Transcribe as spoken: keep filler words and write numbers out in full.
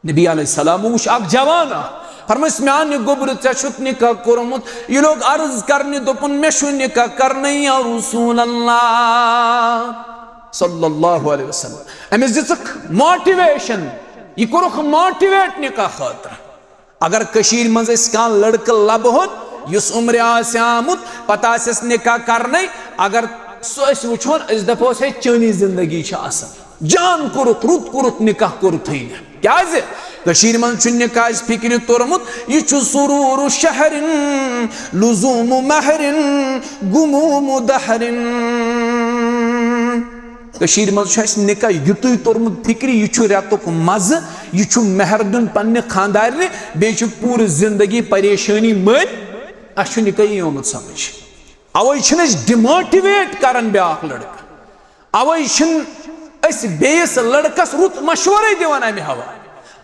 نبی علیہ السلام وٕچھ اکھ جوان اکھ، فرمٲیس، میانہِ گوٚبرٕ، ژےٚ چھُتھ نکاح کوٚرمُت؟ یہِ لوٚگ عرض کرنہِ، دوٚپُن، مےٚ چھُ نکاح کرنَے یا رسول اللہ صلی اللہ علیہ وسلم۔ أمِس دِژٕکھ motivation، یہِ کوٚرُکھ motivate نکاح خٲطرٕ۔ اگر کٔشیٖرِ منٛز أسۍ کانٛہہ لڑکہٕ لبہٕ ہون یُس عمرِ آسہِ آمُت، پتہٕ آسٮ۪س نکاح کرنَے، اگر سُہ أسۍ وٕچھون، أسۍ دپوس، ہے، چٲنی زندگی چھِ اصل، جان کوٚرُتھ، رُت کوٚرُتھ، نکاح کوٚرُتھٕے نہٕ۔ کیازِ؟ کٔشیٖرِ منٛز چھُ نکاح اَسہِ فکرِ توٚرمُت، یہِ چھُ سرور شہرن، لزوم مہرن، گموم دہرن۔ کٔشیٖرِ منٛز چھُ اَسہِ نکاح یُتُے توٚرمُت فکرِ، یہِ چھُ رٮ۪تُک مزٕ، یہِ چھُ مہر دیُن پننہِ خانٛدارنہِ، بیٚیہِ چھُ پوٗرٕ زندگی پریشٲنی مٔنٛزۍ۔ اَسہِ چھُ نکاح یی آمُت سمجھ۔ اوے چھِنہٕ أسۍ demotivate کران بیٛاکھ لڑکہٕ، اوے چھِنہٕ أسۍ بیٚیِس لڑکس رُت مشورے دِوان امہِ حوالہٕ۔